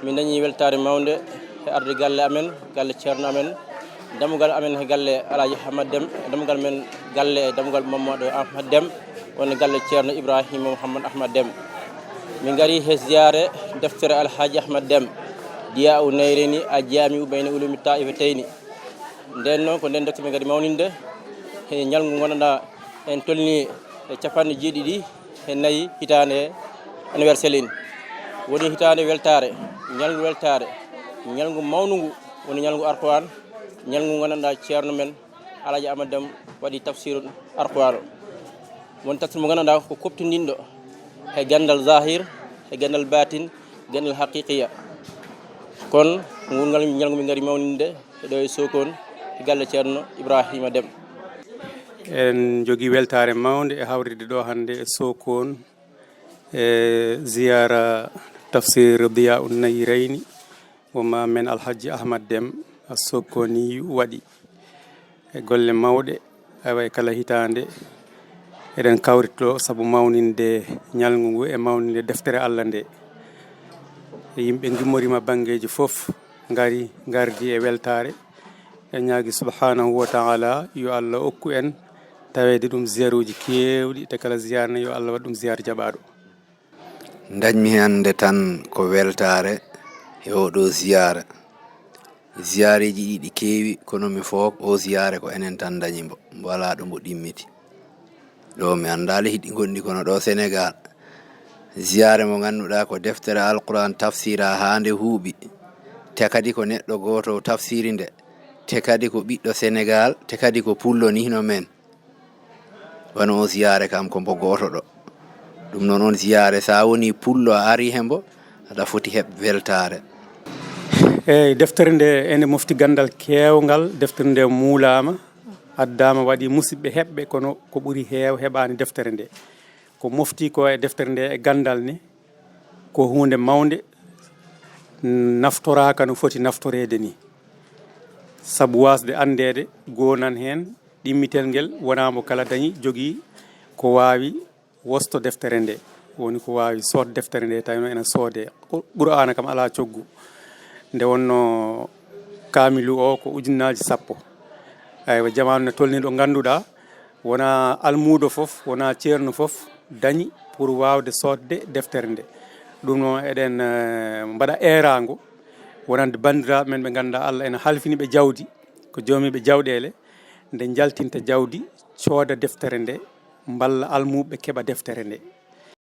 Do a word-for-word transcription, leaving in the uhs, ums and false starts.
Min dañi weltaare mawnde e arde galle amen, galle ceerno amen, dammugal amen e galle Alaaji Ahmad Dem, dammugal men galle e dammugal Mamadou Ahmad Dem, woni galle ceerno Ibrahima Mouhamad Ahmad Dem. Min ngari he ziyaare deftere Alhaaji Ahmad Dem, Diyaa u Nayreyni, a jaami u bayna ulumi taifateyni. Nden noon ko nden deftere min ngari mawninde he ñalngu ngonanɗaa en tolni e capanɗe jeeɗiɗi e nayi hitaande anniversaire in. Woni hitaande weltaare, ñalngu weltaare, ñalngu mawnungu, woni ñalngu Alquran, ñalngu ngonanɗaa ceerno men Alaaji Ahmad Dem waɗi tafsiru Alquran. Woni tafsir mo ngonanɗaa ko koɓtindinɗo he ganndal zahir, he ganndal batin, ganndal haqiqiya. Kon ngun ngal ñalngu min ngari mawninde e ɗo e Sokone e galle ceerno Ibrahima Dem. Eɗen jogii weltaare mawnde e hawride ɗo hannde e Sokone e ziyaara tafsir Diyaa u Nayreyni mo ma men Alhajji Ahmad Dem a Sokoniyu waɗi. E golle mawɗe, awa e kala hitaande eɗen kawrito sabu mawninde ñalngu ngu e mawninde deftere Allah nde. E yimɓe ngimmoriima banngeeji fof, ngari, ngardi e weltaare. En ñaagi subhanahu wa taala yo Allah okku en taweede ɗum ziyaruuji keewɗi, te kala ziyaar ne yo Allah waɗ ɗum ziyaar jaɓaaɗo. Dañmi hannde tan ko weltaare e oɗo ziyaara. Ziyaareeji ɗiɗi keewi, kono mi foog o ziyaare ko enen tan dañi mbo, mbo alaa ɗo mbo ɗimmiti. Ɗo mi anndaa le hiɗi gonɗi kono ɗo Senegaal. Ziyaare mo ngannduɗaa ko deftere Alquran tafsira haa nde huuɓi. Te kadi ko neɗɗo gooto tafsiri nde. Te kadi ko ɓiɗɗo Senegaal, te kadi ko pullo ni no men. Wano on ziyaare kam ko mbo gooto ɗo. Ɗum noon on ziyaare so a woni pullo a ari he mbo, aɗa foti heɓ weltaare. Eyi, deftere nde ene mofti ganndal keewngal, deftere nde muulaama, addaama, waɗi musidɓe heɓɓe, kono ko ɓuri heew heɓaani deftere nde. Ko mofti ko e deftere nde e ganndal ne, ko huunde mawnde, naftoraaka no foti naftoreede ni. Sabu waasde anndeede, goonan heen, ɗimmitel ngel wonaa mbo kala dañi, jogii ko waawi wosto deftere nde, woni ko waawi sood deftere nde, tawi no ena soodee. Qu-, Qur'aana kam alaa coggu. Nde wonno kaamilu o ko ujunnaaji sappo. Aywa, jamaanu ne tolni ɗo ngannduɗaa, wonaa almuudo fof, wonaa ceerno fof dañi pour waawde soodde deftere nde. Ɗum noon eɗen, eh, mbaɗa eeraango wonande banndiraaɓe men ɓe ngannduɗaa Allah ena halfini ɓe jawdi, ko joomiiɓe jawɗeele, nde njaltinta jawdi, cooda deftere nde, mballa almuuɓe keɓa deftere nde.